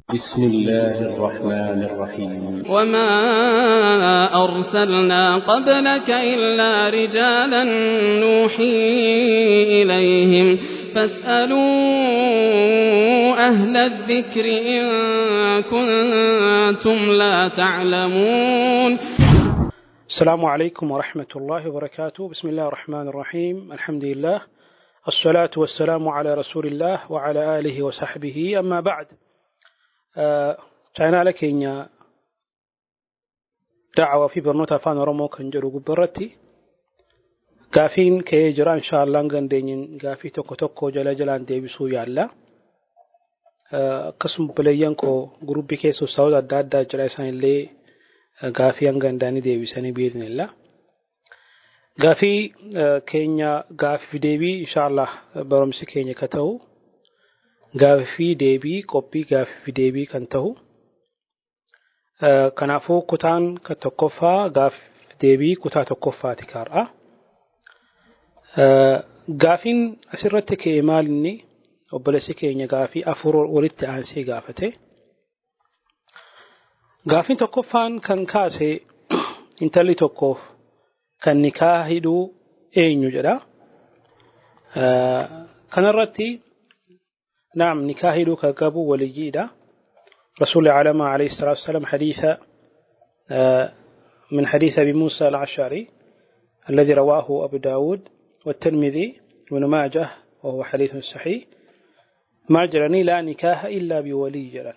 بسم الله الرحمن الرحيم. وما أرسلنا قبلك إلا رجالا نوحي إليهم فاسألوا أهل الذكر إن كنتم لا تعلمون. السلام عليكم ورحمة الله وبركاته. بسم الله الرحمن الرحيم. الحمد لله، الصلاة والسلام على رسول الله وعلى آله وصحبه. أما بعد، chaanaala keenya da'awaa fi barnoota afaan Oromoo kan jedhu gubbarratti gaafiin ka'ee jira. Inshaallah gandeenyin gaafii tokko tokko jala jalaan deebisuu yaalla. Akkasuma obboleeyyan koo guruppii keessa ustaazota adda addaa jira, isaanillee gaafii hanga danda'anii deebisanii biiznillah. Gaafii keenya gaafii deebii inshaallah barumsi keenya ka ta'u gaafii deebii qophii gaafii deebii kan ta'u, kanaafuu kutaan ka tokkoffaa gaafii deebii kutaa tokkoffaati kaar'a. Gaafiin asirratti ka'e maal inni obboleessi keenya gaafii afur walitti aansee gaafate. Gaafiin tokkoffaan kan kaase intalli tokkoof kan nikaa hidhuu eenyu jedha. Kanarratti نعم نكاح hidhuu kan qabu waliyyiidha. رسول العالم عليه الصلاة والسلام حديث من حديث أبي موسى الأشعري الذي رواه أبو داود والترمذي وابن ماجه وهو حديث صحيح. ما جرني لا نكاح إلا بولي جرا.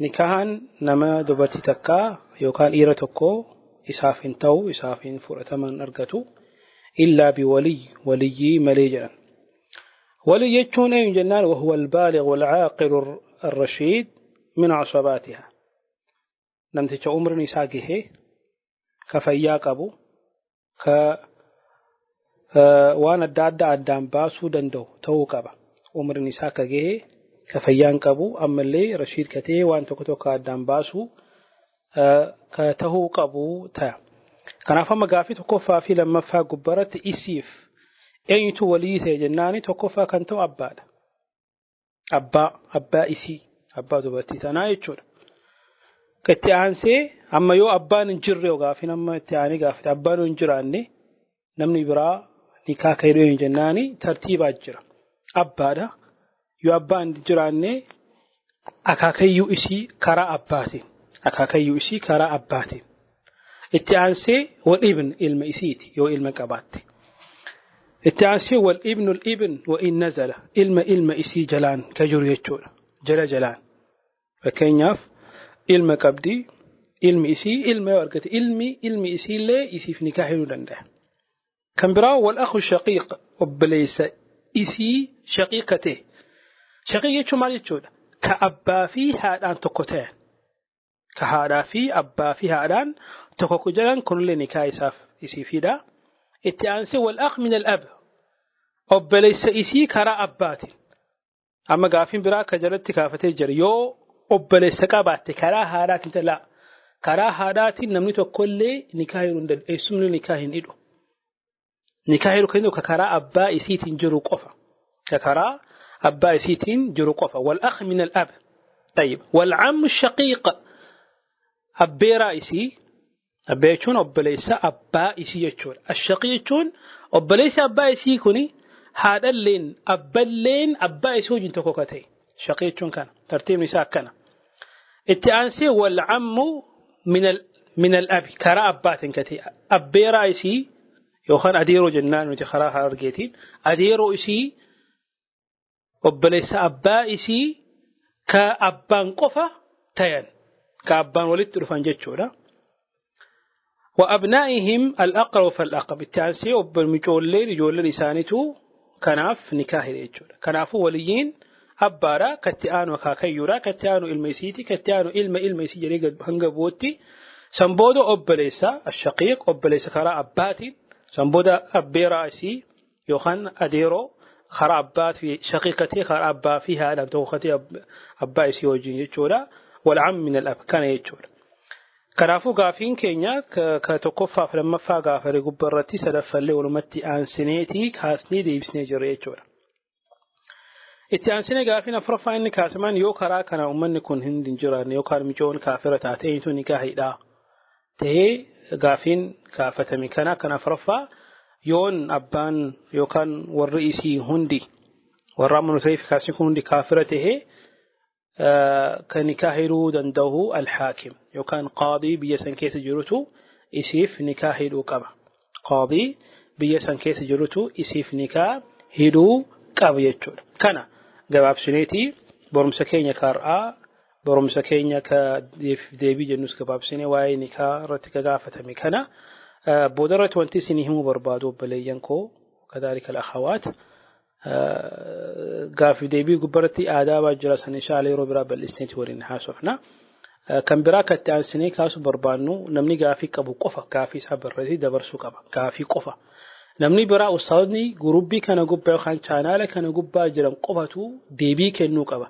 نكاحا نما دبرتي تكا يوكان إيرة تكو إساف تو إساف فرأتمن أرقتو إلا بولي ولي ملي جرا. ولي يجون أي جنان وهو البالغ والعاقل الرشيد من عصباتها. نمتج عمر نساقه كفياق أبو ك وانا دادا أدام باسو دندو توقبا عمر نساقه كفيان قبو أما اللي رشيد كتي وان تكتوك أدام باسو كتهو تا. كان فما قافي تكفى في لما فا قبرت إسيف eenyutu walii ta'e jennaani tokkoffaa kan ta'u abbaadha. Abbaa isii, abbaa dubartii tanaa jechuudha. Itti aansee amma yoo abbaan hin jirre gaafiin amma itti aanee gaafate abbaan hin jiraanne namni biraa nikaa kan hidhu eenyu jennaani tartiibaa jira. Abbaadha. Yoo abbaan hin jiraanne akaakayyuu isii karaa abbaatiin. Akaakayyuu isii karaa abbaatiin. Itti aansee wal ibn ilma isiiti yoo ilma qabaatte. Itti aansee wal ibnu ibn wa in nazala ilma ilma isii jalaan ka jiru jechuudha. Jala jalaan. Fakkeenyaaf ilma qabdi, ilmi isii ilma yoo argate ilmi ilmi isiillee isiif nikaa hidhuu danda'a. Kan biraa wal akhu shaqiiq obboleessa isii shaqiiqa ta'e. Shaqiiq jechuun maal jechuudha? Ka abbaa fi haadhaan tokko ta'an. Ka haadhaa fi abbaa fi haadhaan tokko jedhan kunillee nikaa isaaf isiif hidha. Itti aansee wal akh min al ab obboleessa isii karaa abbaatiin. Amma gaafiin biraa akka jalatti kaafatee jira. Yoo obboleessa qabaatte karaa haadhaatiin talaa karaa haadhaatiin namni tokkollee nikaa hidhuu hin danda'u. Eessumni nikaa hin hidhu. Nikaa hidhu kan ka karaa abbaa isiitiin jiru qofa. Ka karaa abbaa isiitiin jiru qofa. Wal akh min al ab. طيب والعم الشقيق abbeeraa isii abbaa jechuun obboleessa abbaa isii jechuudha. Ashaqii jechuun obboleessa abbaa isii kuni haadhalleen abballeen abbaa isii wajjin tokko ka ta'e. Shaqii jechuun kana. Tartiibni isaa akkana. Itti aansee wal ammu min al abi karaa abbaatiin ka ta'e. Abbeeraa isii yookaan adeeroo jennaan nuti karaa harargeetiin adeeroo isii obboleessa abbaa isii ka abbaan qofa ta'an ka abbaan walitti dhufan jechuudha. وأبنائهم الأقرب فالأقرب التانسي وبالمجولين يجولين إسانيتو كناف نكاح يجول كنافو وليين أبارا كتئان وكاكيورا كتئان الميسيتي كتئان إلما إلميسي جريق هنقبوتي سنبودو أبليسا الشقيق أبليسا كرا أباتي سنبودا أبي رأسي يوخان أديرو خرا أبات في شقيقتي خرا أبا فيها لم توختي أبا وجين يجولا والعم من الأب كان يجول. Kanaafuu gaafiin keenya ka tokkoffaaf lammaffaa gaafate gubbarratti sadaffallee walumatti aansineetii kaasnee deebisnee jirra jechuudha. Itti aansinee gaafiin afuraffaa inni kaasimaan yoo karaa kana uummanni kun hin jiraanne yookaan micoon kaafira taate eenyutu nikaa hidhaa ta'ee gaafiin gaafatame kana kan afuraffaa yoon abbaan yookaan warri isii hundi warra amma nuti kaasin kun hundi kaafira tahee kan nikaa hidhuu danda'u alhaakim yookaan qaadii biyya san keessa jirutu isiif nikaa hidhuu qaba. Qaadii biyya san keessa jirutu isiif nikaa hidhuu qaba jechuudha. Kana gabaabsineeti barumsa keenya kar'aa barumsa keenya ka deebii jennus gabaabsinee waa'ee nikaa irratti gaafatame kana booda irratti wanti isinii himuu barbaadu obboleeyyan koo kadhaalika al-akhawaat gaafii deebii gubbaratti aadaabaa jira san inshaalla yeroo biraa bal'isneeti waliin haasofna. Kan biraa kan itti aansinee kaasuu barbaannu namni gaafii qabu qofa gaafii isaa barreessee dabarsuu qaba gaafii qofa. Namni biraa ustaazonni gurubbii kana gubbaa yookaan chaanaala kana gubbaa jiran qofatu deebii kennuu qaba.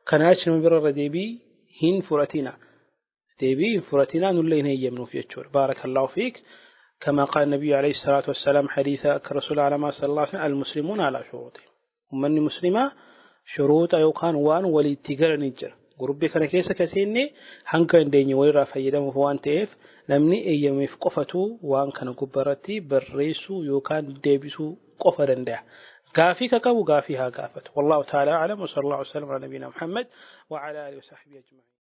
Kanaa jechuun nama bira irra deebii hin fudhatina. Deebii hin fudhatina nullee hin eeyyamnuuf jechuudha. Baarakallahu fiik. كما قال النبي عليه الصلاة والسلام حديث كرسول الله صلى الله عليه وسلم المسلمون على شروطهم. ومن مسلمة شروط يوكان وان ولي تجرن الجر. Gurubbii kana keessa kaseenne hanga dandeenye walirraa fayyadamuuf waan ta'eef namni eeyyameef qofatu waan kana gubbaarratti barreessuu yookaan deebisuu qofa danda'a. Gaafii ka qabu gaafii haa gaafatu. Wallahu ta'ala a'lam wa sallallahu alaihi wa sallam ala nabiyina Muhammad wa ala alihi wa sahbihi ajma'in.